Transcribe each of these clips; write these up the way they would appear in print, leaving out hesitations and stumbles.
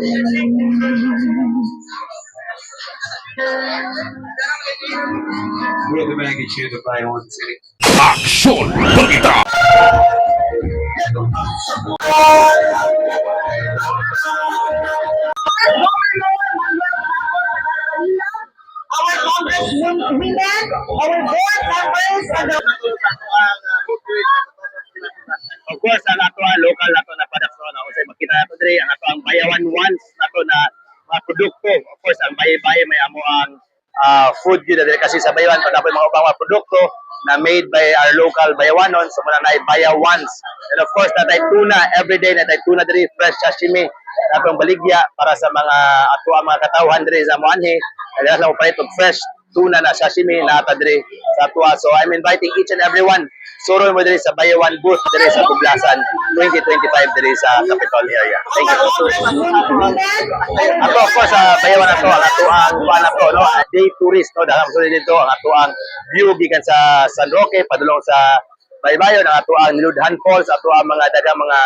We're the magnitude of Bayawan City. Aksyon Balita! Our congresswomen, our board members, and the Of course, ang ato ang local nato na products, no, na unsay makita nato diri ang ato ang Bayawan ones nato na mga produkto. Of course, ang Baybay may amo ang food gyud diri kasi sa Bayawan pag mga ubang mga produkto na made by our local Bayawanon, so muna na Bayawans. And of course, natay tuna every day, natay tuna diri, fresh sashimi natong baligya para sa mga ato ang mga katawhan diri sa Moanhe. Nagdala mo palit og fresh tuna na sashimi na ata diri sa atoa. So I'm inviting each and everyone, suroy mo diri sa Bayawan booth diri sa Buglasan 2025 diri sa Capitol area. Thank you. Congresswomen, Ato, of course, sa Bayawan ato ang ato ang kuan ato, no, day tourist, no, dahil mo dito ang ato ang view gikan sa San Roque padulong sa Baybayon, ang ato ang Niludhan Falls, ato ang mga daghang mga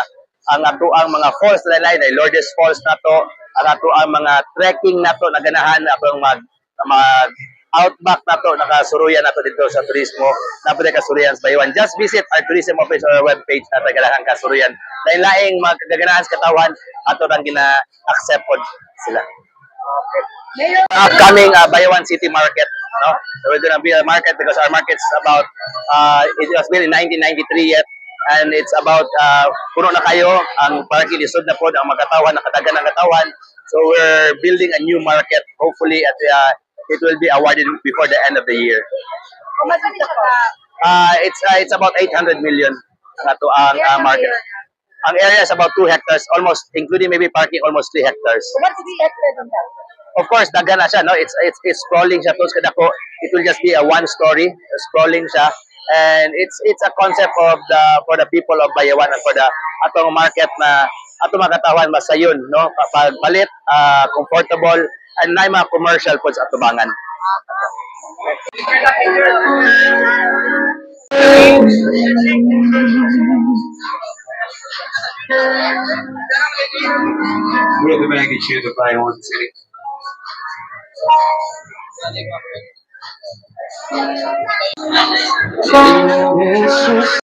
ang ato ang mga falls na lain ay Lourdes Falls nato, ang ato ang mga trekking nato na ganahan ato ang mag mag outback nato, nakasuruyan nato dito sa turismo na pwede kasuruyan sa Bayawan. Just visit our tourism office or our webpage na tagalahan kasuruyan. Lain-laing magaganahan sa katawan ato rang gina-accept pod sila. Upcoming Bayawan City Market, no? So we're gonna be a market because our market's about it was built in 1993 yet and it's about puno na kayo ang parking, lisod na pod ang magkatawan, nakadagan ang katawan. So we're building a new market. Hopefully at it will be awarded before the end of the year. It's about 800 million ang ato ang market. Ang area is about 2 hectares almost, including maybe parking, almost 3 hectares. What's expected on that? Of course, daghan na siya, no? It's sprawling siya tos kadako. It will just be a one story, sprawling siya. And it's a concept of the for the people of Bayawan and for the atong market na atong mga katawan masayon, no? Pagpalit, comfortable and na mga commercial po sa atubangan. We're the magnitude of Bayawan City.